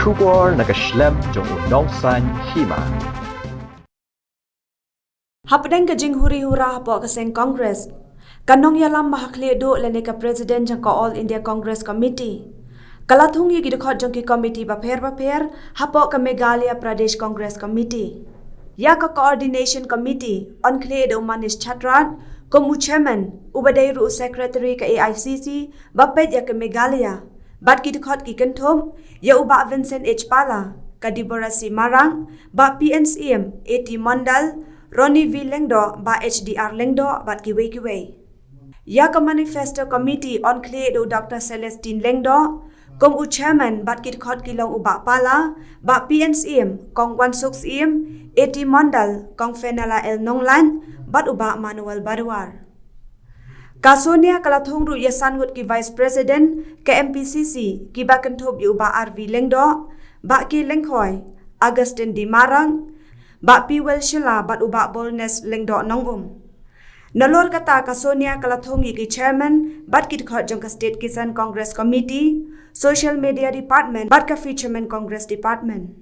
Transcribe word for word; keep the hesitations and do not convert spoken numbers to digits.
Khubor na ka shlem jong u nongsan hima. Hapdeng ka jinghuri hura hapoh ka seng Congress, ka nongïalam ba ha khlieh duh lane ka president jong ka All India Congress Committee, ka la thung ïa ki dkhot jong ki committee bapher bapher hapoh ka Meghalaya Pradesh Congress Committee. Ïa ka Coordination Committee yn khlieh da u Manish Chatrath kum u chairman, uba dei ruh u secretary ka A I C C ba peit ïa ka Meghalaya, bad ki dkhot ki kynthup ïa u Bah Vincent H Pala, ka Deborah C Marak, Bah P N Syiem, A T Mondal, Ronnie V Lyngdoh, Bah H D R Lyngdoh bad kiwei kiwei. Ïa ka Manifesto Committee yn khlieh da u Doctor Celestine Lyngdoh kum u chairman, bad ki dkhot ki long u Bah Pala, Bah P N Syiem, Kong Wansuk Syiem, A T Mondal, Kong Fenella L Nonglait bad u Bah Manuel Badwar. Ka SONIA ka la thung ruh ïa san ngut ki Vice President ka M P C C, kiba kynthup ïa u Bah R V Lyngdoh, Bah K Lyngkhoi, Augustine D Marak, Bah P Welshela bad u Bah Boldness Lyngdoh Nongum. Nalor kata, ka SONIA ka la thung ïa ki chairman bad ki dkhot jong ka State Kisan Congress Committee, Social Media Department bad ka Fishermen Congress Department.